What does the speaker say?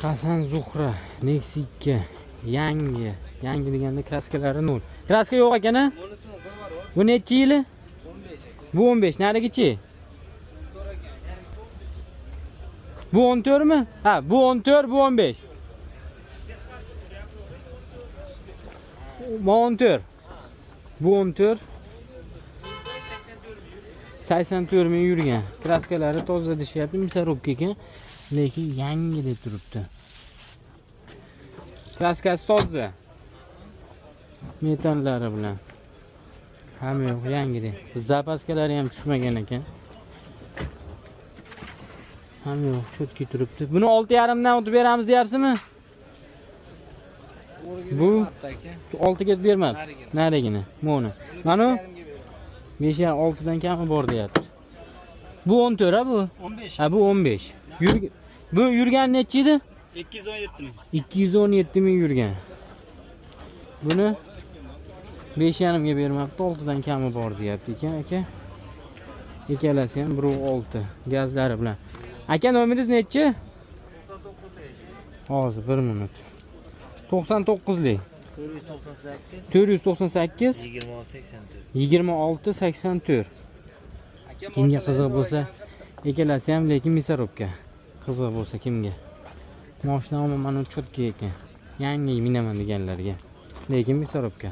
Hasan Zuhra Nexia 2 yangi. Yangi deganda kraskalari 0. Kraska yo'q ekan a? Bu nechi yili? 15. Bu 15, narigichi? Bu 14 mi? Ha, bu 14, bu 15. Bu 14. Bu 14. 84 ming yurgan. Kraskalari toza deyishyapti, misarobka ekan, lekin yangi deb turibdi. Kraskasi toza. Metallari bilan. Hamma yo'q, yangi deb. Zapaskalari ham tushmagan ekan. Hamma yo'q, cho'tki turibdi. Buni 6.5 dan o'tib beramiz deyapsizmi? Bu 6 ga bermadi. Narigini, buni. Mana 5 yarim 6 dan kami bor deyapti. Bu 14 ha bu? 15. Ha bu 15. Bu yurgan nechi edi? 217 ming. 217 ming yurgan. Buni 5.5 ga bermabdi, 6 dan kami bor deyapti ekan aka. Ikkalasi ham 1.6 gazlari bilan. Aka nomeringiz nechi? Hozir 1 minut. 99lik. 498 498 26 84. 26 84. Kimga qiziq bo'lsa, ikkalasi ham lekin misarobka. Qiziq bo'lsa kimga? Mashina umuman cho'tki ekan. Yangi minaman deganlarga. Lekin misarobka.